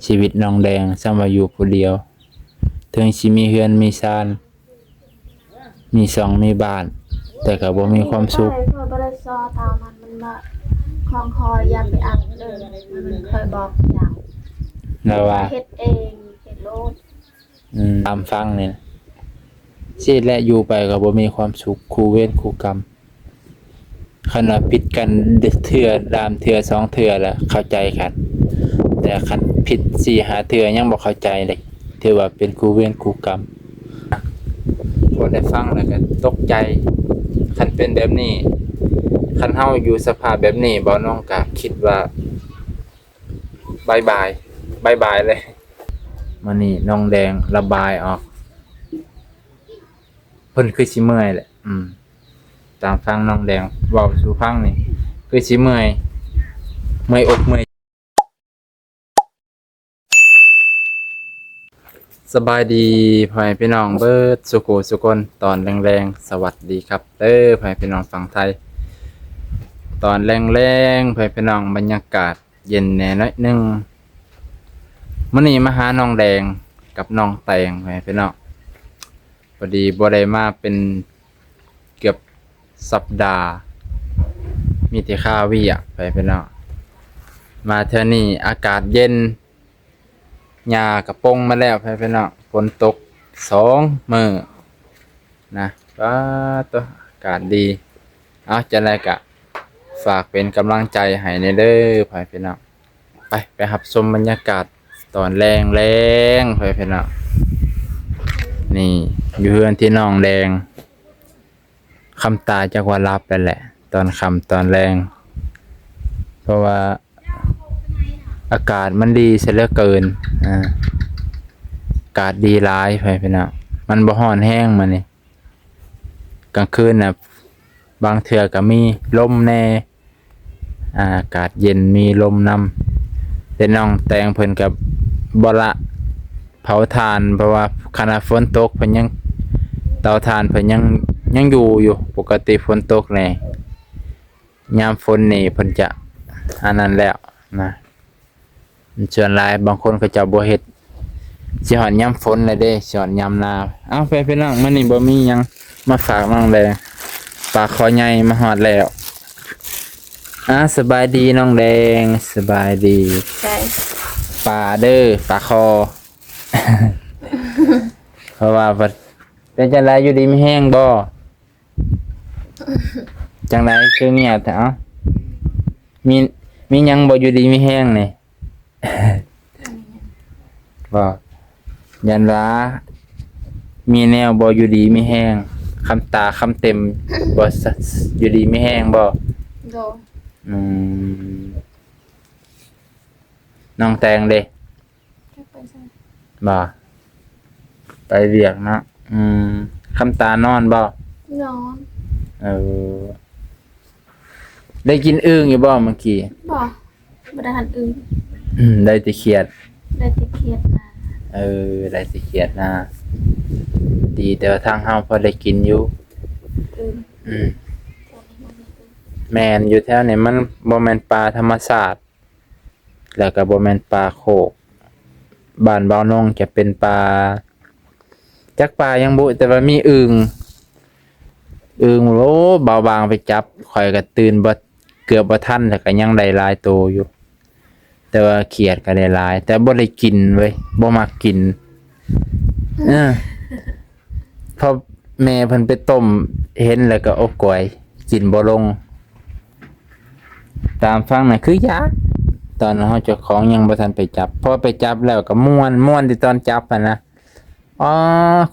ຊີວິດນ້ອງແດງ ຊ່ຳວ່າຢູ່ຜູ້ດຽວ ເຖິງຊິມີເຮືອນມີຊານ ມີຊ່ອງມີບ້ານ ແຕ່ກໍບໍ່ມີຄວາມສຸກ. ຂ້ອຍບໍ່ໄດ້ຊໍຕາມມັນ ມັນວ່າ ຂອງຂ້ອຍຢ່າໄປເອົາເດີ ມັນ ຂ້ອຍບອກເຈົ້າ ລາວວ່າ ເຮັດເອງ ເຮັດໂລດ. ອືມ ຕາມຟັງນີ້ ຊິແລະ ຢູ່ໄປກໍບໍ່ມີຄວາມສຸກ ຄູ່ເວນຄູ່ກຳ. ຄັນວ່າຜິດກັນເທື່ອ ດາມເທື່ອສອງເທື່ອລະເຂົ້າໃຈກັນ ແຕ່ຄັນຜິດສີ່ຫ້າເທື່ອຍັງບໍ່ເຂົ້າໃຈເດ້ ຖືວ່າເປັນຄູ່ເວນຄູ່ກຳ. ພໍໄດ້ຟັງແລ້ວກໍຕົກໃຈ ຄັນເປັນແບບນີ້ ຄັນເຮົາຢູ່ສະພາບແບບນີ້ ບ່າວນ້ອງກໍຄິດວ່າບາຍບາຍ ບາຍບາຍເລີຍ. ມື້ນີ້ນ້ອງແດງລະບາຍອອກ ເພິ່ນຄືຊິເມື່ອຍແຫຼະ ອືມ ຕາມຟັງນ້ອງແດງເວົ້າສູ່ຟັງນີ້ ຄືຊິເມື່ອຍ ເມື່ອຍອົກເມື່ອຍ. ສະບາຍດີພໍ່ແມ່ພີ່ນ້ອງເບິດສູ່ຄູ່ສູ່ຄົນ ຕອນແລງໆ ສະຫວັດດີຄັບເດີພໍ່ແມ່ພີ່ນ້ອງຝັ່ງໄທ. ຕອນແລງໆ ພໍ່ແມ່ພີ່ນ້ອງ ບັນຍາກາດເຢັນແດ່ໜ້ອຍໜຶ່ງ. ມື້ນີ້ມາຫານ້ອງແດງກັບນ້ອງແຕງ ພໍ່ແມ່ພີ່ນ້ອງ. ພໍດີບໍ່ໄດ້ມາເປັນເກືອບສັບດາ ມີແຕ່ຄາວຽກໄປພີ່ນ້ອງ. ມາເທື່ອນີ້ອາກາດເຢັນ ຫຍ້າກະປົງມາແລ້ວໄປພີ່ນ້ອງ. ຝົນຕົກສອງມື້ນະ ປາດໂຕ ອາກາດດີ. ເອົາ ຈັ່ງໃດກະຝາກເປັນກຳລັງໃຈໃຫ້ແດ່ເດີໄປພີ່ນ້ອງ. ໄປ ໄປຮັບຊົມບັນຍາກາດຕອນແລງໆ ໄປພີ່ນ້ອງ. ນີ້ ຢູ່ເຮືອນທີ່ນ້ອງແດງ ຄຳຕາຈັກວ່າຫຼັບໄປແຫຼະ ຕອນຄ່ຳຕອນແລງ ເພາະວ່າອາກາດມັນດີຊະເຫຼືອເກີນ. ອາ ອາກາດດີຫຼາຍໄປພີ່ນ້ອງ ມັນບໍ່ຮ້ອນແຮງມື້ນີ້. ກາງຄືນນະ ບາງເທື່ອກໍມີລົມແດ່ ອາ ອາກາດເຢັນ ມີລົມນຳ. ແຕ່ນ້ອງແຕງເພິ່ນກໍບໍ່ລະເຜົາຖ່ານ ເພາະວ່າຂະໜາດຝົນຕົກເພິ່ນຍັງ ເຕົາຖ່ານເພິ່ນຍັງ ຍັງຢູ່ຢູ່. ປົກກະຕິຝົນຕົກນີ້ ຍາມຝົນນີ້ເພິ່ນຈະອັນນັ້ນແລ້ວນະ. ສ່ວນຫຼາຍບາງຄົນເຂົາເຈົ້າບໍ່ເຮັດ ຊິຮອດຍາມຝົນແລ້ວເດ້ ຊິຮອດຍາມໜາວ. ເອົ້າ ໄປພີ່ນ້ອງ ມື້ນີ້ບໍ່ມີຫຍັງມາຝາກນ້ອງແດງ ປາຄໍໃຫຍ່ມາຮອດແລ້ວ. ອາ ສະບາຍດີນ້ອງແດງ ສະບາຍດີ. ປາເດີ ປາຄໍ ເພາະວ່າ ເປັນຈັ່ງໃດ ຢູ່ດີມີແຮງບໍ່? ຈັ່ງໃດຄືງຽບແທ້? ເອົ້າ ມີ ມີຫຍັງບໍ່ ຢູ່ດີມີແຮງນີ້? ບໍ່ ຢ້ານວ່າມີແນວບໍ່ຢູ່ດີມີແຮງ ຄຳຕາຄຳເຕັມບໍ່ ຢູ່ດີມີແຮງບໍ່? ໂດຍ. ອືມ ນ້ອງແຕງເດ? ຈັກໄປໃສ ບໍ່ ໄປວຽກເນາະ. ອືມ ຄຳຕານອນບໍ່? ນອນ. ເອີ ໄດ້ກິນອຶ່ງຢູ່ບໍ່ມື້ກີ້? ບໍ່ ບໍ່ໄດ້ຫັນອຶ່ງ. ອືມ ໄດ້ແຕ່ຂຽດ. ໄດ້ແຕ່ຂຽດນາ. ເອີ ໄດ້ແຕ່ຂຽດນາ. ດີແຕ່ວ່າທາງເຮົາພໍໄດ້ກິນຢູ່. ອືມ ອືມ ແມ່ນ ຢູ່ແຖວນີ້ມັນບໍ່ແມ່ນປ່າທຳມະຊາດ ແລ້ວກໍບໍ່ແມ່ນປ່າໂຄກ. ບ້ານບ່າວນົງຈະເປັນປ່າ ຈັກປ່າຫຍັງບຸ ແຕ່ວ່າມີອຶ່ງ ອຶ່ງ. ໂອ້ ບ່າວບາງໄປຈັບ ຂ້ອຍກໍຕື່ນບໍ່ ເກືອບບໍ່ທັນ ແຕ່ກໍຍັງໄດ້ຫຼາຍໂຕຢູ່. ແຕ່ວ່າຂຽດກໍໄດ້ຫຼາຍ ແຕ່ບໍ່ໄດ້ກິນເວີຍ ບໍ່ມັກກິນ. ເອີ ເພາະແມ່ເພິ່ນໄປຕົ້ມ ເຫັນແລ້ວກໍອົບກວຍ ກິນບໍ່ລົງ. ຕາມຟັງນະຄືຢາກ ຕອນເຮົາເຈົ້າຂອງຍັງບໍ່ທັນໄປຈັບ ພໍໄປຈັບແລ້ວກໍມ່ວນ ມ່ວນແຕ່ຕອນຈັບຫັ້ນນະ. ອໍ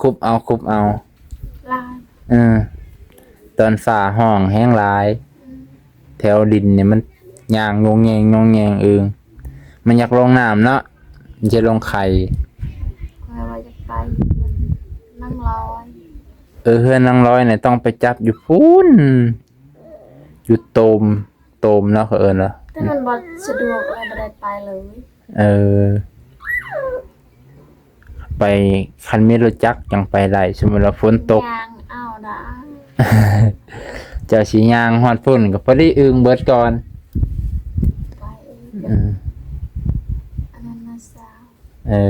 ຄຸບເອົາ ຄຸບເອົາ. ເອີ ຕອນຟ້າຮ້ອງແຮງຫຼາຍ. ແຖວດິນນີ້ມັນຍ່າງໂຍງແຍງໂຍງແຍງອຶ່ງ ມັນຢາກລົງນ້ຳເນາະ ມັນຈະລົງໄຂ່. ຂ້ອຍວ່າຢາກໄປເຮືອນນາງລອຍ. ເອີ ເຮືອນນາງລອຍນີ້ຕ້ອງໄປຈັບຢູ່ພຸ້ນ ຢູ່ໂຕມ ໂຕມເນາະ ເຂົາເອີ້ນວ່າ ແຕ່ມັນບໍ່ສະດວກ ເລີຍບໍ່ໄດ້ໄປເລີຍ. ເອີ ໄປ ຄັນມີລົດຈັກຈັ່ງໄປໄດ້ ສົມມຸດວ່າຝົນຕົກ ຍ່າງເອົາດາ. ເຈົ້າຊິຍ່າງຮອດພຸ້ນກໍພໍດີອຶ່ງເບິດກ່ອນ. ໄປ ອືມ ອັນນັ້ນນະສາວ ເອີ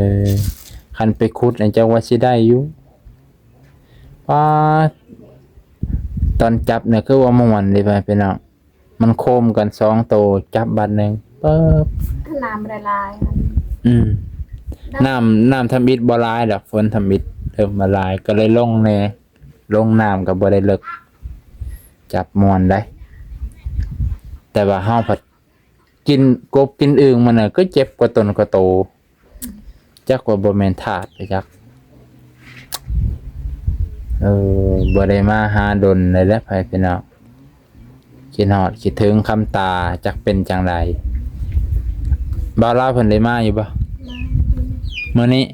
ຄັນໄປຂຸດນີ້ຈັກວ່າຊິໄດ້ຢູ່. ປາດ ຕອນຈັບນີ້ຄືວ່າມ່ວນເດ້ ພໍ່ແມ່ພີ່ນ້ອງ. ມັນໂຄມກັນສອງໂຕ ຈັບບາດໜຶ່ງ ປຶບ ນ້ຳບໍ່ໄດ້ຫຼາຍ. ອືມ ນ້ຳ ນ້ຳທຳອິດບໍ່ຫຼາຍດອກ ຝົນທຳອິດເລີ່ມມາຫຼາຍ ກໍເລີຍລົງແດ່ ລົງນ້ຳກໍບໍ່ໄດ້ເລິກ ຈັບມ່ວນໄດ໋. ແຕ່ວ່າເຮົາພັດກິນກົບກິນອຶ່ງມັນນະ ຄືເຈັບກວ່າຕົນກວ່າໂຕ. ຈັກວ່າບໍ່ແມ່ນທາດໄປຈັກ. ເອີ ບໍ່ໄດ້ມາຫາດົນເລີຍແຫຼະ ພໍ່ແມ່ພີ່ນ້ອງ. ຄິດຮອດຄິດເຖິງຄຳຕາ ຈັກເປັນຈັ່ງໃດ. ບ່າວລາວເພິ່ນໄດ້ມາຢູ່ບໍ່? ມາຢູ່ ມື້ນີ້?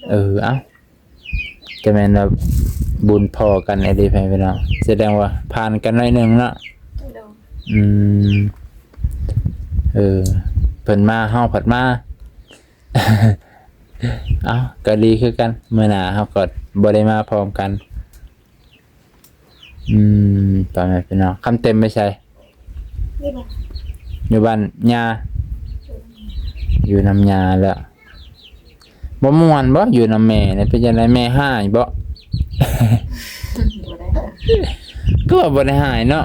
ເອີ ເອົ້າ ຈະແມ່ນວ່າບຸນພໍ້ກັນອີ່ຫຼີ ພໍ່ແມ່ພີ່ນ້ອງ. ສະແດງວ່າຜ່ານກັນໜ້ອຍໜຶ່ງເນາະ. ໂດຍ ອືມ ເອີ ເພິ່ນມາ ເຮົາພັດມາ. ເອົ້າ ກໍດີຄືກັນ ມື້ໜ້າເຮົາກໍບໍ່ໄດ້ມາພ້ອມກັນ. ອືມ ຕອນນັ້ນພີ່ນ້ອງ ຄຳເຕັມໄປໃສ? ຢູ່ບ້ານ ຢູ່ບ້ານຍ່າ ຢູ່ນຳຍ່າແລ້ວ. ບໍ່ມ່ວນບໍ່ ຢູ່ນຳແມ່ນີ້ ເປັນຈັ່ງໃດ ແມ່ຮ້າຍບໍ່? ບໍ່ໄດ້ ຄືວ່າບໍ່ໄດ້ຮ້າຍເນາະ.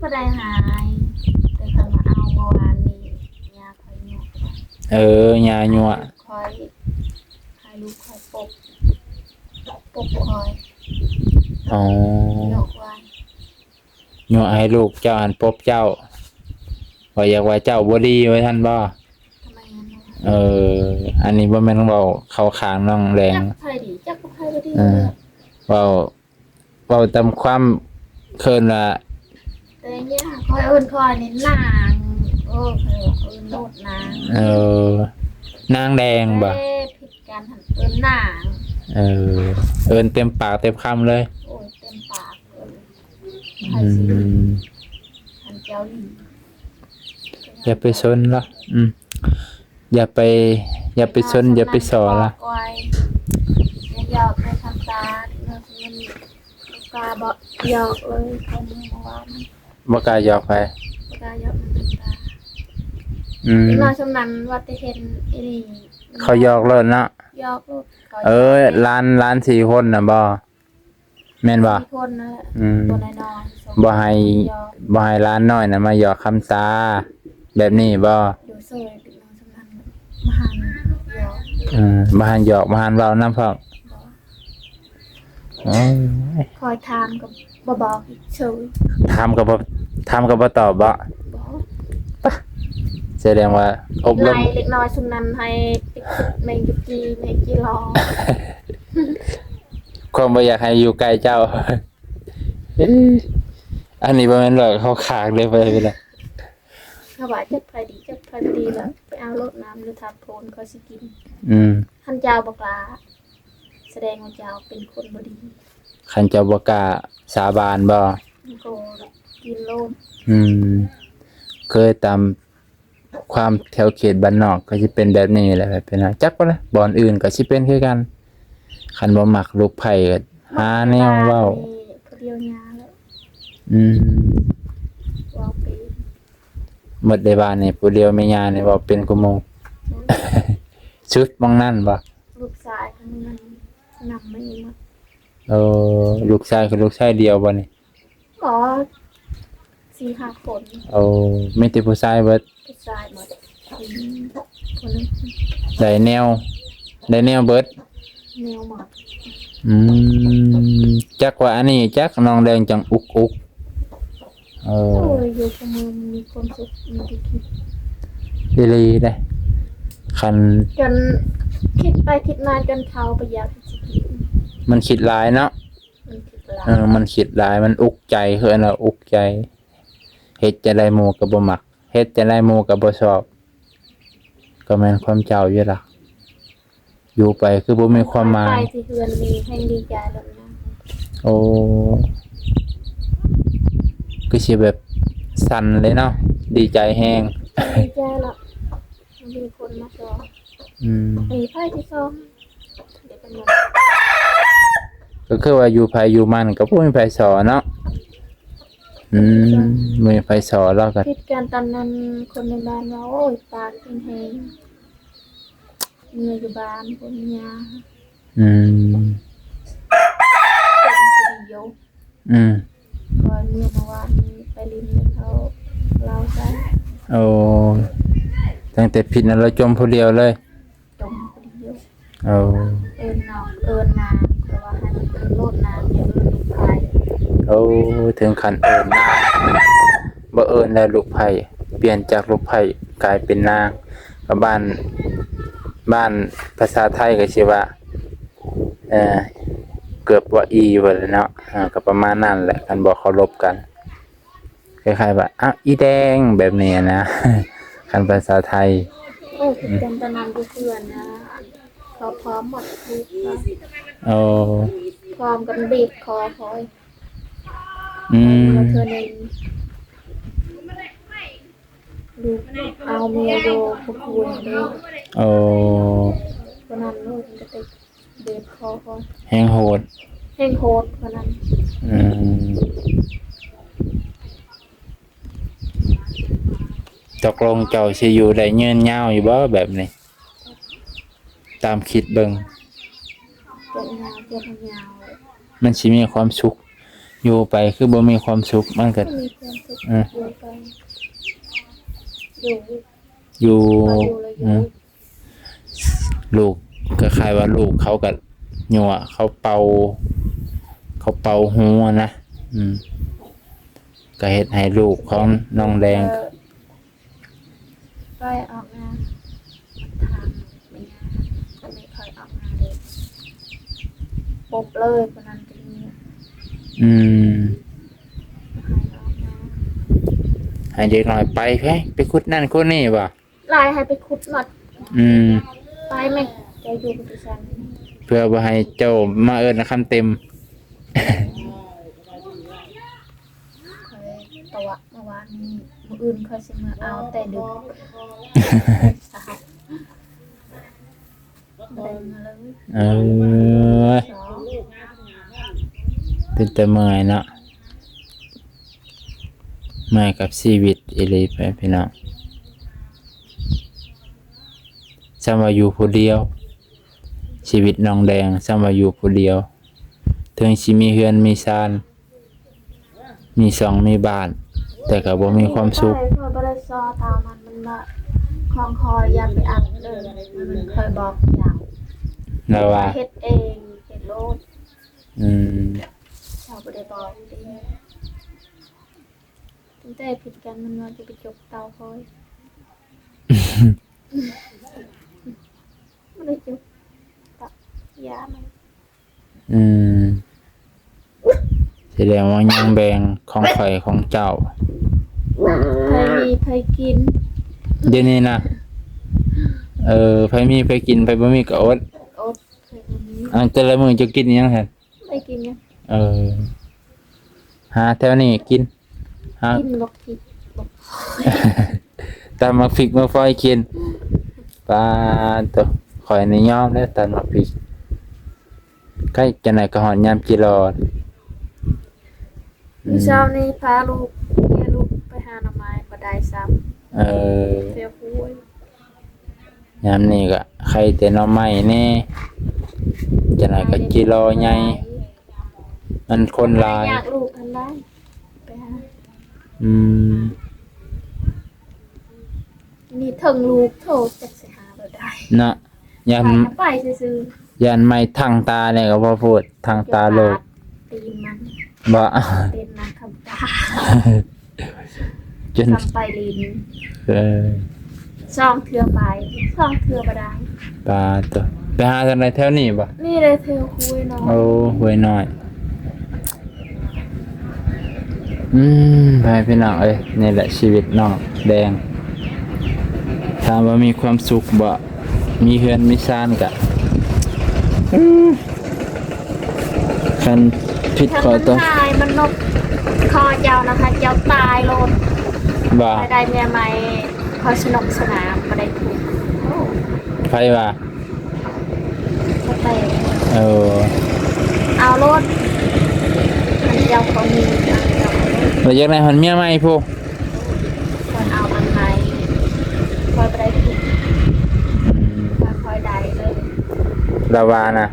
ບໍ່ໄດ້ຮ້າຍ ແຕ່ເພິ່ນມາເອົາເມື່ອວານນີ້ ຍ່າຂ້ອຍຍົວະ. ເອີ ຍ່າຍົວະ. ຂ້ອຍ ໃຫ້ລູກຂ້ອຍປົບ ປົບຂ້ອຍ. ອໍ ຍົວະໄວ້ ຍົວະໃຫ້ລູກເຈົ້າຫັ້ນປົບເຈົ້າ ວ່າຢາກວ່າເຈົ້າບໍ່ດີວ່າຊັ້ນບໍ່? ແມ່ນ. ເອີ ອັນນີ້ບໍ່ແມ່ນເວົ້າເຂົ້າຂ້າງນ້ອງແດງ ຈັກໃຜດີ ຈັກໃຜບໍ່ດີ. ເອີ ເວົ້າ ເວົ້າຕາມຄວາມເອີ້ນວ່າ ແຕ່ຍ່າຂ້ອຍເອີ້ນຂ້ອຍນີ້ນາງ. ໂອ້ ຂ້ອຍວ່າເອີ້ນໂລດນາງ. ເອີ ນາງແດງບໍ່? ແຕ່ຜິດກັນຫັ້ນເອີ້ນນາງ. ເອີ ເອີ້ນເຕັມປາກເຕັມຄຳເລີຍ. ໂອ້ຍ ເຕັມປາກເອີ້ນ. ອືມ ໃຜຊິ ອັນເຈົ້ານີ້ ຢ່າໄປສົນລະ. ອືມ ຢ່າໄປ ຢ່າໄປສົນ ຢ່າໄປສໍລະ. ຢ່າຢອກໃນຄຳຕາ ເລື່ອງທີ່ມັນບໍ່ກ້າຢອກເລີຍ. ຄົນເມື່ອວານ ບໍ່ກ້າຢອກໃຜ? ບໍ່ກ້າຢອກນຳຄຳຕາ. ອືມ ເດັກນ້ອຍຊ່ວງນັ້ນວ່າແຕ່ເຫັນອີ່ນີ້ ເຂົາຢອກໂລດເນາະ. ຢອກໂລດ. ເອີ ຫຼານ ຫຼານສີ່ຄົນນະບໍ່? ແມ່ນບໍ່? ສີ່ຄົນນັ້ນແຫຼະ. ອືມ ບໍ່ໃຫ້ ບໍ່ໃຫ້ຫຼານນ້ອຍນະມາຢອກຄຳຕາແບບນີ້ບໍ່? ຢູ່ເຊີຍ ເດັກນ້ອຍຊ່ວງນັ້ນ ມາຫັນຢອກ. ເອີ ມາຫັນຢອກ ມາຫັນເວົ້ານຳພ້ອມ. ບໍ່. ໂອ້ຍ ຂ້ອຍຖາມກໍບໍ່ບອກອີກເຊີຍ. ຖາມກໍບໍ່ ຖາມກໍບໍ່ຕອບບໍ່? ບໍ່. ປະ ສະແດງວ່າອົບຮົມ ໄລ່ເດັກນ້ອຍຊຸມນັ້ນໃຫ້ໄປຂຸດແມງຢູ່ກີ່ ແມງກີ່ຫຼໍ. ຄວາມບໍ່ຢາກໃຫ້ຢູ່ໃກ້ເຈົ້າ. ເອີ ອັນນີ້ບໍ່ແມ່ນວ່າເຂົ້າຂ້າງເດ້ ໄປເວລາ ເຂົາວ່າຈັກໃຜດີ ຈັກໃຜບໍ່ດີລະ ໄປເອົາໂລດນ້ຳ ຫຼື ທາດໂພນ ຂ້ອຍຊິກິນ. ອືມ ຄັນເຈົ້າບໍ່ກ້າ ສະແດງວ່າເຈົ້າເປັນຄົນບໍ່ດີ. ຄັນເຈົ້າບໍ່ກ້າສາບານບໍ່? ກໍກິນໂລດ. ອືມ ເຄີຍຕາມຄວາມແຖວເຂດບ້ານນອກກໍຊິເປັນແບບນີ້ແຫຼະ ເປັນຫຍັງ ຈັກບໍ່ລະ ບ່ອນອື່ນກໍຊິເປັນຄືກັນ. ຄັນບໍ່ມັກລູກໃຜກໍຫາແນວເວົ້າ. ໝົດແຕ່ບ້ານນີ້ຜູ້ດຽວຍ່າແລ້ວ. ອືມ ເວົ້າເປັນ. ໝົດແຕ່ບ້ານນີ້ຜູ້ດຽວແມ່ຍ່ານີ້ເວົ້າເປັນກວ່າໝູ່. ອືມ ສຸດໝ່ອງນັ້ນບໍ່? ລູກຊາຍເພິ່ນນຳມາອີກ. ເອີ ລູກຊາຍຄືລູກຊາຍດຽວບໍ່ນີ້? ບໍ່ ສີ່ຫ້າຄົນ. ໂອ້ ມີແຕ່ຜູ້ຊາຍເບິດ. ຜູ້ຊາຍໝົດ. ອືມ ຜູ້ໜຶ່ງ ໄດ້ແນວ ໄດ້ແນວເບິດ. ແນວໝົດ. ອືມ ຈັກວ່າອັນນີ້ ຈັກນ້ອງແດງຈັ່ງອຸກໆ. ເອີ ໂອ້ຍ ຢູ່ກັບໝູ່ມີຄວາມສຸກ ມີແຕ່ຄິດ. ອີ່ຫຼີເດ້ ຄັນ ຈົນຄິດໄປຄິດມາຈົນເຖົ້າບໍ່ຢາກຊິກິນ. ມັນຄິດຫຼາຍເນາະ. ມັນຄິດຫຼາຍ. ເອີ ມັນຄິດຫຼາຍ ມັນອຸກໃຈ ເອີ້ນວ່າອຸກໃຈ. ເຮັດຈັ່ງໃດໝູ່ກໍບໍ່ມັກ ເຮັດຈັ່ງໃດໝູ່ກໍບໍ່ຊອບ. ກໍແມ່ນຄວາມເຈົ້າຢູ່ລະ. ຢູ່ໄປຄືບໍ່ມີຄວາມໝາຍ. ໄປທີ່ເຮືອນນີ້ແຮ່ງດີໃຈແລ້ວນະ. ໂອ້ ຄືຊິແບບສັ່ນເລີຍເນາະ ດີໃຈແຮງ. ດີໃຈລະ ມີຄົນມາຊອຍ. ອືມ ມີໃຜທີ່ຊອຍ. ກໍຄືວ່າຢູ່ໃຜຢູ່ມັນ ກໍບໍ່ມີໃຜຊອຍເນາະ. ອືມ ບໍ່ມີໃຜຊອຍ ລາວກໍ ຜິດກັນຕອນນັ້ນ ຄົນໃນບ້ານວ່າ ໂອ້ຍ ປາກແຮງ. ເມືອຢູ່ບ້ານພຸ້ນ ຍ່າ ອືມ ເປັນຜູ້ດຽວ ອືມ ກ່ອນເມືອມາວານນີ້ໄປຫຼິ້ນນຳເຂົາລາວຊະ. ໂອ້ ຕັ້ງແຕ່ຜິດນັ້ນລາວຈົ່ມຜູ້ດຽວເລີຍ? ຈົ່ມຜູ້ດຽວ. ໂອ້ ເອີ້ນນ້ອງ ເອີ້ນນາງ ແຕ່ວ່າໃຫ້ມັນເອີ້ນໂລດນາງ ຢ່າເອີ້ນລູກໃຜ. ໂອ້ ເຖິງຂັ້ນເອີ້ນນາງ ບໍ່ເອີ້ນແລ້ວລູກໃຜ ປ່ຽນຈາກລູກໃຜກາຍເປັນນາງ. ກໍບ້ານ ບ້ານພາສາໄທກໍຊິວ່າ ເອີ ເກືອບວ່າອີ່ວ່າແຫຼະເນາະ. ເອີ ກໍປະມານນັ້ນແຫຼະ ຄັນບໍ່ເຄົາລົບກັນ ຄ້າຍໆວ່າ ອ້າວ ອີ່ແດງ ແບບນີ້ນະ ຄັນພາສາໄທ. ໂອ້ ຄືກັນຕອນນັ້ນຢູ່ເຮືອນນະ ເຂົາພ້ອມໝົດທຸກ ໂອ້ ພ້ອມກັນບີບຄໍຂ້ອຍ. ອືມ ເທື່ອໜຶ່ງ ລູກເອົາເມຍຢູ່ພູຄູນເດ້. ໂອ້ ຕອນນັ້ນລູກມັນກະຕິກບີບຄໍຂ້ອຍ ແຮງໂຫດ ແຮງໂຫດກວ່ານັ້ນ. ອືມ ຕົກລົງເຈົ້າຊິຢູ່ໄດ້ຍືນຍາວຢູ່ບໍ່ແບບນີ້? ຕາມຄິດເບິ່ງ ເຈັບຍາວ ເຈັບຍາວ ມັນຊິມີຄວາມສຸກ ຢູ່ໄປຄືບໍ່ມີຄວາມສຸກ ມັນກໍ ບໍ່ມີຄວາມສຸກ ເອີ ຢູ່ໄປ ຢູ່ ຢູ່ ກໍຢູ່ແລ້ວຢູ່ ອືມ ລູກ ກໍຄ້າຍວ່າລູກເຂົາກໍຍົວະ ເຂົາເປົ່າ ເຂົາເປົ່າຫູນະ ອືມ ກໍເຮັດໃຫ້ລູກຂອງນ້ອງແດງ ເອີ ໄປອອກງານ ມັນຖາມແມ່ຍ່າ ກໍແມ່ຂ້ອຍອອກງານເດ້ ປົບເລີຍ ຄົນນັ້ນກໍມີ ອືມ ໃຫ້ອອກງານ ໃຫ້ເດັກນ້ອຍໄປ ໄປ ໄປຂຸດນັ້ນຂຸດນີ້ບໍ່? ຫຼາຍໃຫ້ໄປຂຸດມັດ ອືມ ໄປແມ່ ເຈົ້າຢູ່ກັບດິສັນ ເພື່ອບໍ່ໃຫ້ເຈົ້າມາເອີ້ນນາງຄຳເຕັມ. ຂ້ອຍຕົວະເມື່ອວານນີ້ ມື້ອື່ນຂ້ອຍຊິເມືອເອົາແຕ່ດຶກ ບໍ່ໄດ້ເມືອເລີຍ. ເອີ ເປັນຕາເມື່ອຍເນາະ ເມື່ອຍກັບຊີວິດອີ່ຫຼີ ພີ່ນ້ອງ. ສ່ຳວ່າຢູ່ຜູ້ດຽວ ຊີວິດນ້ອງແດງ ສ່ຳວ່າຢູ່ຜູ້ດຽວ ເຖິງຊິມີເຮືອນມີຊານ ມີຊ່ອງມີບ້ານ ແຕ່ກໍບໍ່ມີຄວາມສຸກ. ຂ້ອຍບໍ່ໄດ້ ຂ້ອຍບໍ່ໄດ້ຊໍຕາມມັນ ມັນວ່າ ຂອງຂ້ອຍຢ່າໄປອັດເດີ ມັນ ຂ້ອຍບອກຢ່າ ລາວວ່າ ເຮັດເອງ ເຮັດໂລດ. ອືມ ເຈົ້າບໍ່ໄດ້ບອກຕິ ຕັ້ງແຕ່ຜິດກັນ ມັນວ່າຈະໄປຈົກເຕົ້າຂ້ອຍ ບໍ່ໄດ້ຈົກ ປະ ຢ່າມັນ. ອືມ ສະແດງວ່າຍັງແບ່ງຂອງຂ້ອຍຂອງເຈົ້າ ໃຜມີໃຜກິນ ດຽວນີ້ນະ. ເອີ ໃຜມີໃຜກິນ ໃຜບໍ່ມີກໍອົດ ອົດ ໃຜບໍ່ມີ. ອັນແຕ່ລະມື້ເຈົ້າກິນອີ່ຫຍັງຊັ້ນ? ໄດ້ກິນຫຍັງ? ເອີ ຫາແຖວນີ້ກິນ ຫາ ກິນບັກພິກ ບັກ ຕຳບັກພິກມາຟອຍກິນ. ປາດໂທ້ ຂ້ອຍນີ້ຍອມແລ້ວຕຳບັກພິກ ໃກ້ຈັ່ງໃດກໍຮອດຍາມກິໂລ. ອືມ ມື້ເຊົ້ານີ້ພາລູກ ເມຍລູກໄປຫາໜໍ່ໄມ້ ບໍ່ໄດ້ຊ້ຳ. ເອີ ແຖວຫ້ວຍ ຍາມນີ້ກະໄຄແຕ່ໜໍ່ໄມ້ແດ່ ຈັ່ງໃດກໍຈິລໍໃຫຍ່ ມັນຄົນຫຼາຍ ຍາກລູກຫັ້ນໄດ້ ໄປຫາ. ອືມ ນີ້ເຖິງລູກໂທ ຈັກຊິຫາບໍ່ໄດ້ເນາະ ຢ້ານ ໄປ ໄປຊື່ໆ ຢ້ານໄມ້ທັງຕາແດ່ກໍບໍ່ໂພດ ທັງຕາໂລກ ຕີນມັນ ບໍ່ ຕີນນາງຄຳຕາ ຈົນ ສຳໄປຫຼິ້ນ ເອີ ສອງເທື່ອໄປ ສອງເທື່ອບໍ່ໄດ້. ປາດໂທ້ ໄປຫາທາງໃດ ແຖວນີ້ບໍ່? ນີ້ແຫຼະ ແຖວຫ້ວຍນ້ອຍ ໂອ້ ຫ້ວຍນ້ອຍ. ອືມ ພໍ່ແມ່ພີ່ນ້ອງເອີຍ ນີ້ແຫຼະຊີວິດນ້ອງແດງ ຖາມວ່າມີຄວາມສຸກບໍ່? ມີເຮືອນມີຊານກະ ອືມ ຄັນຜິດຂໍ້ຕໍ່ ຄັນມັນຫາຍ ມັນນົບຄໍເຈົ້ານະ ເຈົ້າຕາຍໂລດ. ບໍ່ ໄດ້ເມຍໃໝ່ ຂ້ອຍສະໜຸກສະໜານ ບໍ່ໄດ້ທຸກ. ໂອ້ ໃຜວ່າ? ບໍ່ແຕກ ເອີ ເອົາໂລດ ອັນເຈົ້າກໍມີ ອັນເຈົ້າກໍມີ ບໍ່ຢາກໄດ້ຮອດເມຍໃໝ່ພຸ້ນ. ຂ້ອຍເອົາອັນໃໝ່ ຂ້ອຍບໍ່ໄດ້ທຸກ ອືມ ຂ້ອຍ ຂ້ອຍໄດ້ ລາວວ່ານະ.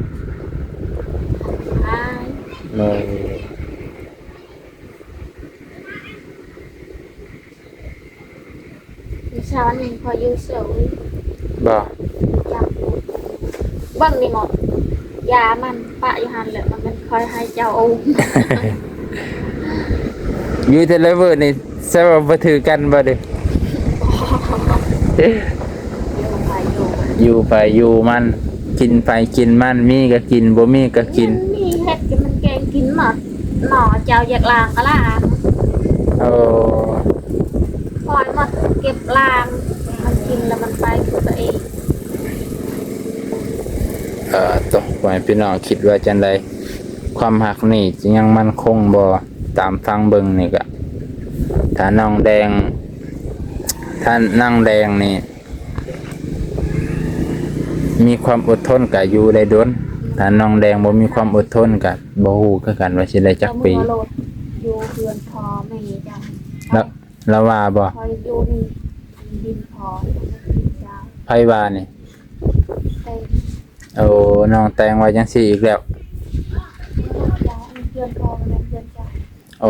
ໂດຍ. ເຊົ້ານີ້ຂ້ອຍຢູ່ເຊີຍບໍ່? ເບິ່ງນີ້ໝົດ ຢາມັນປະຢູ່ຫັ້ນແຫຼະ ມັນແມ່ນຂ້ອຍໃຫ້ເຈົ້າອົງ. ຢູ່ແຕ່ລະເວີນີ້ ແຊວວ່າບໍ່ຖືກກັນບໍ່ເດ? ຢູ່ໃຜຢູ່ມັນ ຢູ່ໃຜຢູ່ມັນ ກິນໃຜກິນມັນ ມີກໍກິນ ບໍ່ມີກໍກິນ. ມີເຮັດກໍມັນແກງກິນໝົດ ໝໍ້ເຈົ້າຢາກລ້າງກໍລ້າງ. ໂອ້ ຄອຍມາເກັບລ້າງ ມັນກິນແລ້ວມັນໄປຄືຕົວເອງ. ເອີ ໂຕ ພໍ່ແມ່ພີ່ນ້ອງຄິດວ່າຈັ່ງໃດ? ຄວາມຮັກນີ້ຈະຍັງໝັ້ນຄົງບໍ່? ຕາມຟັງເບິ່ງນີ້ກະ ຖ້ານ້ອງແດງ ຖ້ານາງແດງນີ້ມີຄວາມອົດທົນກະຢູ່ໄດ້ດົນ, ຖ້ານ້ອງແດງບໍ່ມີຄວາມອົດທົນກະບໍ່ຮູ້ຄືກັນວ່າຊິໄດ້ຈັກປີ. ເຈົ້າເມືອໂລດ ຢູ່ເຮືອນພໍ່ແມ່ເຈົ້າ. ລະ ລາວວ່າບໍ່? ຂ້ອຍຢູ່ນີ້ດິນພໍ່ເຈົ້າ. ໃຜວ່ານີ້? ແຕ່ງ. ໂອ້ ນ້ອງແຕງວ່າຈັ່ງຊີ້ອີກແລ້ວ. ເຈົ້າ ເຮືອນພໍ່ແມ່ນເຮືອນເຈົ້າ. ໂອ້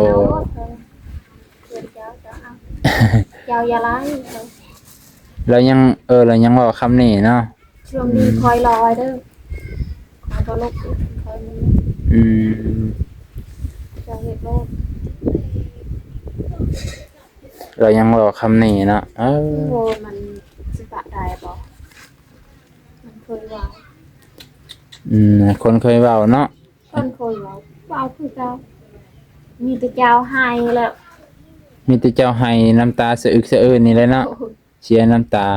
ເຈົ້າ ເຈົ້າ ເຈົ້າ ເຈົ້າ ເຈົ້າຢ່າໄລ່. ລາວຍັງ ເອີ ລາວຍັງເວົ້າຄຳນີ້ເນາະ. ຊ່ວງນີ້ ອືມ ຄອຍລອຍເດີ ຄອຍບໍ່ລົບອີກ ຄອຍມີ. ອືມ ເຈົ້າເຮັດໂລດ. ລາວຍັງເວົ້າຄຳນີ້ເນາະ. ເອີ ໂອ້ຍ ມັນຊິປະໄດ້ບໍ່? ມັນເຄີຍເວົ້າ. ອືມ ຄົນເຄີຍເວົ້າເນາະ. ເພິ່ນຄົນເວົ້າ ເວົ້າຄືເກົ່າ ມີແຕ່ເຈົ້າໄຫ້ແລ້ວ ມີແຕ່ເຈົ້າໄຫ້ນ້ຳຕາສະອຶກສະອື້ນນີ້ແຫຼະເນາະ. ໂອ້ຍ ເສຍນ້ຳຕາ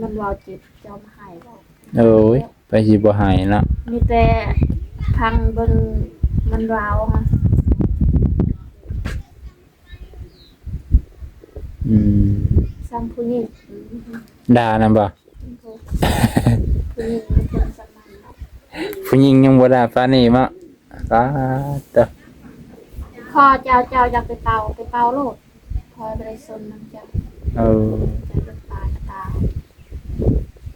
ມັນເວົ້າເຈັບ ເຈົ້າມາໄຫ້ເວົ້າ. ໂອ້ຍ ໃຜຊິບໍ່ໄຫ້ເນາະ ມີແຕ່ຟັງເບິ່ງມັນເວົ້າຫັ້ນ. ອືມ ສ່ຳຜູ້ຍິງ ອືມ ດ່ານຳບໍ່? ໂອ້ ຜູ້ຍິງມັນເປັນສ່ຳນັ້ນເນາະ ຜູ້ຍິງຍັງບໍ່ດ່າປານນີ້ເນາະ. ປາດເຕີ ຂໍເຈົ້າ ເຈົ້າຢາກໄປເປົ່າ ໄປເປົ່າໂລດ ຂ້ອຍບໍ່ໄດ້ສົນນຳເຈົ້າ. ເອີ ເຈົ້າຢາກຕາຍກໍຕາຍ.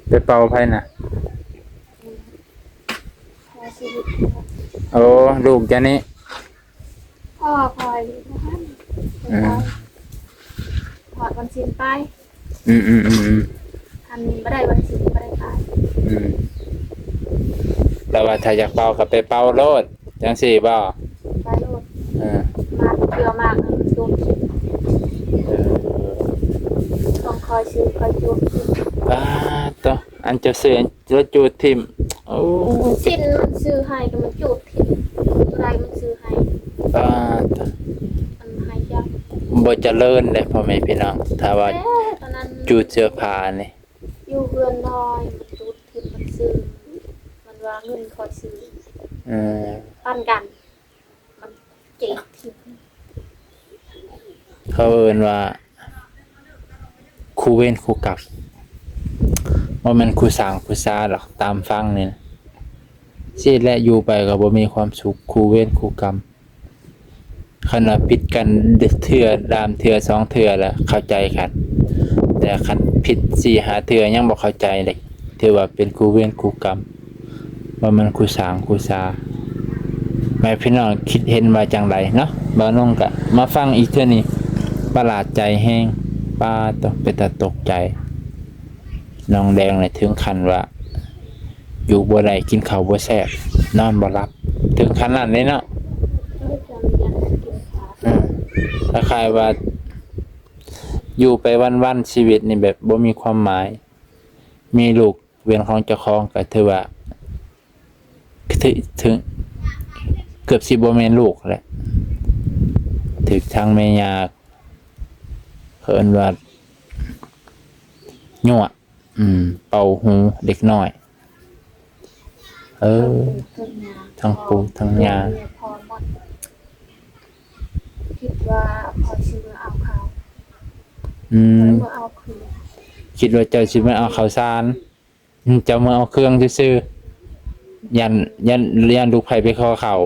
ໄປເປົ່າໃຜນະ? ເອີ ເພື່ອຊີວິດ. ໂອ້ ລູກເຈົ້ານີ້ ພໍ່ຂ້ອຍຢູ່ຫັ້ນ ອືມ ທອດວັນສິນໄປ. ອືມໆໆໆ ຄັນບໍ່ໄດ້ວັນສິນບໍ່ໄດ້ໄປ. ອືມ ແຕ່ວ່າຖ້າຢາກເປົ່າກໍໄປເປົ່າໂລດ ຈັ່ງຊີ້ບໍ່? ໄປໂລດ. ເອີ ມາເທື່ອມາກມັນຈູດ ເອີ ຂອງຂ້ອຍຊື່ຂ້ອຍຈູດ. ປາດໂຕ ອັນເຈົ້າຊື້ ລະຈູດຖິ້ມ. ໂອ້ ສິນມັນຊື້ໃຫ້ກໍມັນຈູດ ເທົ່າໃດມັນຊື້ໃຫ້. ປາດ ອັນໃຫ້ຈັກ ບໍ່ຈະເລີນເດ້ພໍ່ແມ່ພີ່ນ້ອງ ຖ້າວ່າ ເອີ ຕອນນັ້ນຈູດເສື້ອຜ້ານີ້ ຢູ່ເຮືອນນ້ອຍມັນຈູດຖິ້ມ ມັນຊື້ ມັນວ່າເງິນຂ້ອຍຊື້. ເອີ ປັນກັນ ມັນເຈັບຖິ້ມ. ເຂົາເອີ້ນວ່າ ຄູ່ເວນຄູ່ກັມ ບໍ່ແມ່ນຄູ່ສ້າງຄູ່ຊາດອກ ຕາມຟັງນີ້ນະ. ຊີ້ແຫຼະ ຢູ່ໄປກໍບໍ່ມີຄວາມສຸກ ຄູ່ເວນຄູ່ກັມ. ຄັນວ່າຜິດກັນເທື່ອ ດາມເທື່ອສອງເທື່ອລະເຂົ້າໃຈກັນ ແຕ່ຄັນຜິດສີ່ຫ້າເທື່ອຍັງບໍ່ເຂົ້າໃຈເດ້ ຖືວ່າເປັນຄູ່ເວນຄູ່ກັມ. ວ່າມັນຄູ່ສ້າງຄູ່ຊາ ແມ່ພີ່ນ້ອງຄິດເຫັນວ່າຈັ່ງໃດເນາະ? ບ່າວນົງກະມາຟັງອີກເທື່ອນີ້ ປະຫຼາດໃຈແຮງ. ປາດໂຕ ເປັນຕາຕົກໃຈ ນ້ອງແດງນີ້ເຖິງຂັ້ນວ່າ ຢູ່ບໍ່ໄດ້ ກິນເຂົ້າບໍ່ແຊບ ນອນບໍ່ຫຼັບ ເຖິງຂັ້ນນັ້ນເດ້ເນາະ. ເອີ ຄ້າຍໆວ່າ ຢູ່ໄປວັນໆ ຊີວິດນີ້ແບບບໍ່ມີຄວາມໝາຍ ມີລູກ ເປັນຂອງເຈົ້າຂອງກໍຖືວ່າ ຖື ຖື ເກືອບຊິບໍ່ແມ່ນລູກແຫຼະ ຖືກທາງແມ່ຍ່າ ເຂົາເອີ້ນວ່າ ຍົວະ ອືມ ເປົ່າຫູເດັກນ້ອຍ. ເອີ ທັງປູທັງຍ່າ ທັງປູທັງຍ່າ ພໍ່ໝົດ ຄິດວ່າຂ້ອຍຊິມາເອົາເຂົາ. ອືມ ມາເອົາຄືນ ຄິດວ່າເຈົ້າຊິມາເອົາເຂົ້າສານ. ອືມ ເຈົ້າມາເອົາເຄື່ອງຊື່ໆ ຢ້ານ ຢ້ານ ຢ້ານລູກໃພ້ໄປຂໍເຂົ້າ.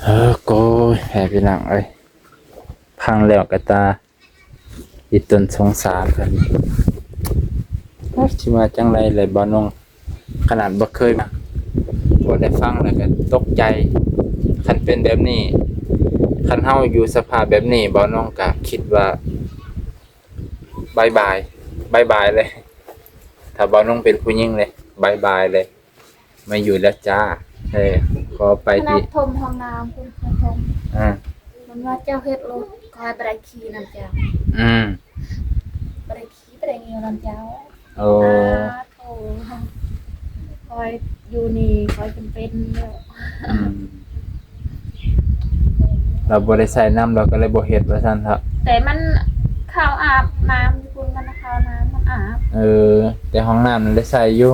ເອີ ໂກຍ ແມ່ພີ່ນ້ອງເອີຍ ຟັງແລ້ວກະຕາອີຕົນສົງສານເພິ່ນ. ຊິວ່າຈັ່ງໃດແຫຼະ ບ່າວນົງ ຂະໜາດບໍ່ເຄີຍມາ ພໍໄດ້ຟັງແລ້ວກໍຕົກໃຈ. ຄັນເປັນແບບນີ້ ຄັນເຮົາຢູ່ສະພາບແບບນີ້ ບ່າວນົງກໍຄິດວ່າບາຍບາຍ ບາຍບາຍເລີຍ. ຖ້າບ່າວນົງເປັນຜູ້ຍິງເລີຍ ບາຍບາຍເລີຍ. ໄມ່ຢູ່ແລ້ວຈ້າ ເອີ ຂໍໄປ ຂະໜາດຖົມຫ້ອງນ້ຳພຸ້ນ ຂ້ອຍຖົມ ອາ ມັນວ່າເຈົ້າເຮັດໂລດ ຂ້ອຍບໍ່ໄດ້ຂີ້ນຳເຈົ້າ ອືມ ບໍ່ໄດ້ຂີ້ ບໍ່ໄດ້ຍ່ຽວນຳເຈົ້າ. ໂອ້ ອາ ໂທ້ ຂ້ອຍຢູ່ນີ້ ຂ້ອຍຈຳເປັນແລ້ວ ອືມ ລາວບໍ່ໄດ້ໃຊ້ນຳ ລາວກໍເລີຍບໍ່ເຮັດວ່າຊັ້ນເຖາະ. ແຕ່ມັນເຂົ້າອາບນ້ຳຢູ່ພຸ້ນ ມັນເຂົ້ານ້ຳ ມັນອາບ ເອີ ແຕ່ຫ້ອງນ້ຳນັ້ນໄດ້ໃຊ້ຢູ່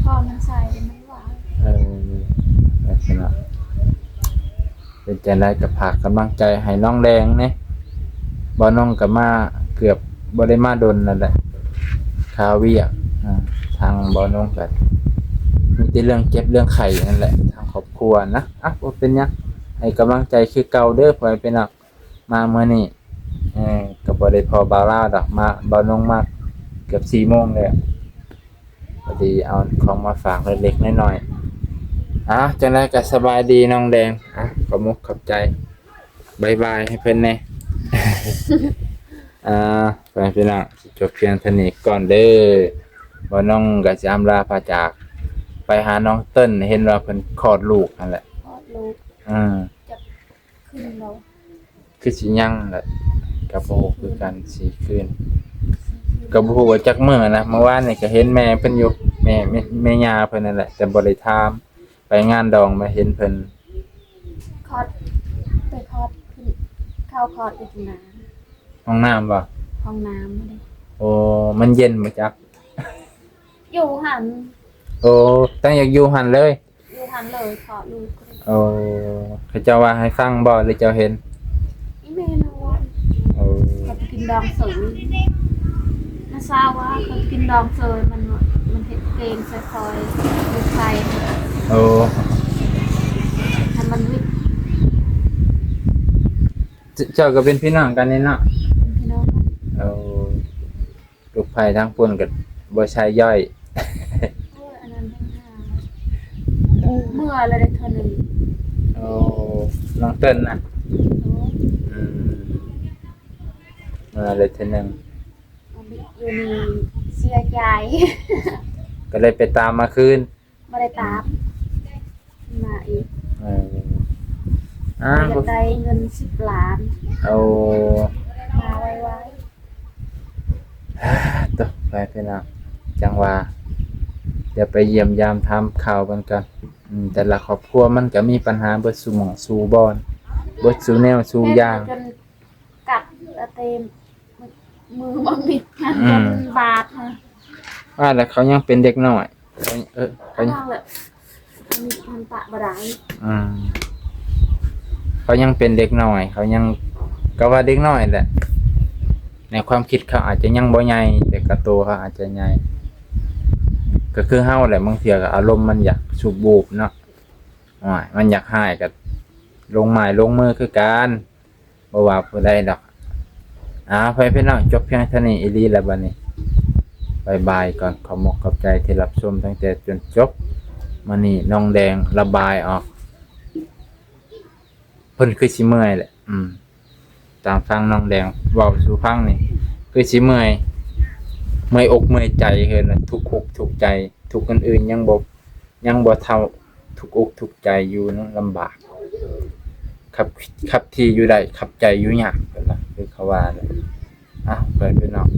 ເພາະມັນໃຊ້ ມັນວ່າງ ເອີ ແມ່ນເນາະ. ເປັນຈັ່ງໃດກໍຝາກກຳລັງໃຈໃຫ້ນ້ອງແດງແດ່. ບ່າວນົງກໍມາເກືອບບໍ່ໄດ້ມາດົນນັ້ນແຫຼະ ຄາວຽກ ອາ ທາງບ່າວນົງກໍມີແຕ່ເລື່ອງເຈັບເລື່ອງໄຂ້ນັ້ນແຫຼະ ທາງຄອບຄົວນະ. ອາ ບໍ່ເປັນຫຍັງ ໃຫ້ກຳລັງໃຈຄືເກົ່າເດີ ພໍ່ແມ່ພີ່ນ້ອງ. ມາມື້ນີ້ ເອີ ກໍບໍ່ໄດ້ພໍ້ບ່າວລາວດອກ ມາ ບ່າວນົງມາເກືອບສີ່ໂມງແລ້ວ ພໍດີເອົາຂອງມາຝາກເລັກໆນ້ອຍໆ. ອາ ຈັ່ງໃດກໍສະບາຍດີນ້ອງແດງ. ອາ ຂອບມຸກຂອບໃຈ ບາຍບາຍໃຫ້ເພິ່ນແດ່. ອາ ໄປພີ່ນ້ອງ ຈົບພຽງເທົ່ານີ້ກ່ອນເດີ. ບ່າວນົງກໍຊິອຳລາພາຈາກ ໄປຫານ້ອງເຕີນ ເຫັນວ່າເພິ່ນຄອດລູກຫັ້ນແຫຼະ ຄອດລູກ ອືມ ຈັກຂຶ້ນບໍ່ ຄືຊິຍັງແຫຼະ ກໍບໍ່ຮູ້ຄືກັນ ສີ່ຄືນ ກໍບໍ່ຮູ້ວ່າຈັກມື້ນະ. ເມື່ອວານນີ້ກໍເຫັນແມ່ເພິ່ນຢູ່ ແມ່ ແມ່ ແມ່ຍ່າເພິ່ນນັ້ນແຫຼະ ແຕ່ບໍ່ໄດ້ຖາມ. ໄປງານດອງມາເຫັນເພິ່ນ ຄອດ ໄປຄອດຂຶ້ນ ເຂົ້າຄອດຢູ່ທີ່ໜ້າ ຫ້ອງນ້ຳບໍ່? ຫ້ອງນ້ຳເດ້. ໂອ້ ມັນເຢັນບໍ່ຈັກ? ຢູ່ຫັ້ນ. ໂອ້ ຕັ້ງໃຈຢູ່ຫັ້ນເລີຍ? ຢູ່ຫັ້ນເລີຍ ເພາະລູກ. ໂອ້ ເຂົາເຈົ້າວ່າໃຫ້ຟັງບໍ່ ຫຼືເຈົ້າເຫັນ? ອີ່ແມ່ນເວົ້າ. ໂອ້ ເຂົາໄປກິນດອງເສີຍ ມາຊາວວ່າເຂົາໄປກິນດອງເສີຍ ມັນ ມັນເຮັດເກງໃສ່ຄອຍ ລູກໄຟ. ໂອ້ ໃຫ້ມັນວິດ. ເຈົ້າກໍເປັນພີ່ນ້ອງກັນນີ້ເນາະ? ເປັນພີ່ນ້ອງກັນ. ໂອ້ ລູກໄຟທາງພຸ້ນກໍບໍ່ໃຊ່ຍ່ອຍ. ໂອ້ຍ ອັນນັ້ນແຮງຫາ ເມື່ອລະໄດ້ເທື່ອໜຶ່ງ. ໂອ້ ນ້ອງເຕີນນະ? ໂດຍ. ອືມ ເມື່ອລະໄດ້ເທື່ອໜຶ່ງ ຢູ່ນີ້ເສຍໃຈ ກໍເລີຍໄປຕາມມາຄືນ. ບໍ່ໄດ້ຕາມ ມາອີກ. ເອີ ອາ ຢາກໄດ້ເງິນສິບລ້ານ. ໂອ້ ມາໄວໆ. ໂຕ ໄປພີ່ນ້ອງ ຈັ່ງວ່າ ດຽວໄປຢ້ຽມຢາມຖາມຂ່າວເພິ່ນກ່ອນ. ອືມ ແຕ່ລະຄອບຄົວມັນກໍມີບັນຫາເບິດສູ່ໝ່ອງສູ່ບ່ອນ ເບິດສູ່ແນວສູ່ຢ່າງ ຈົນກັດລະເຕັມ ມືບັກມິດຫັ້ນ ອືມ ຈົນບາດຫັ້ນ. ວ່າແລ້ວເຂົາຍັງເປັນເດັກນ້ອຍ ເອີ ເຂົາ ເຂົາຍັງ ອັນນີ້ແຫຼະ ອັນນີ້ມັນປະບໍ່ໄດ້. ອືມ ເຂົາຍັງເປັນເດັກນ້ອຍ ເຂົາຍັງ ກໍວ່າເດັກນ້ອຍແຫຼະ ໃນຄວາມຄິດເຂົາອາດຈະຍັງບໍ່ໃຫຍ່ ແຕ່ກະໂຕເຂົາອາດຈະໃຫຍ່. ກໍຄືເຮົາແຫຼະ ບາງເທື່ອກໍອາລົມມັນຢາກຊຸບບູບເນາະ. ໂອ້ຍ ມັນຢາກຮ້າຍກໍລົງໄມ້ລົງມືຄືກັນ. ບໍ່ວ່າຜູ້ໃດດອກ. ອາ ພໍ່ແມ່ພີ່ນ້ອງ ຈົບພຽງເທົ່ານີ້ອີ່ຫຼີແລ້ວບັດນີ້ ບາຍບາຍກ່ອນ. ຂອບມຸກຂອບໃຈທີ່ຮັບຊົມຕັ້ງແຕ່ຈົນຈົບ. ມື້ນີ້ນ້ອງແດງລະບາຍອອກ ເພິ່ນຄືຊິເມື່ອຍແຫຼະ. ອືມ ຕາມຟັງນ້ອງແດງເວົ້າສູ່ຟັງນີ້ ຄືຊິເມື່ອຍ ເມື່ອຍອົກເມື່ອຍໃຈ ເອີ້ນວ່າທຸກອົກທຸກໃຈ. ທຸກຄົນອື່ນຍັງບໍ່ ຍັງບໍ່ເທົ່າທຸກອົກທຸກໃຈຢູ່ເນາະ ລຳບາກ ຂັບ ຂັບຂີ່ຢູ່ໄດ້ ຂັບໃຈຢູ່ຍາກ ເພິ່ນວ່າ ຄືເຂົາວ່າແຫຼະ. ອ່ະ ເພື່ອນພີ່ນ້ອງ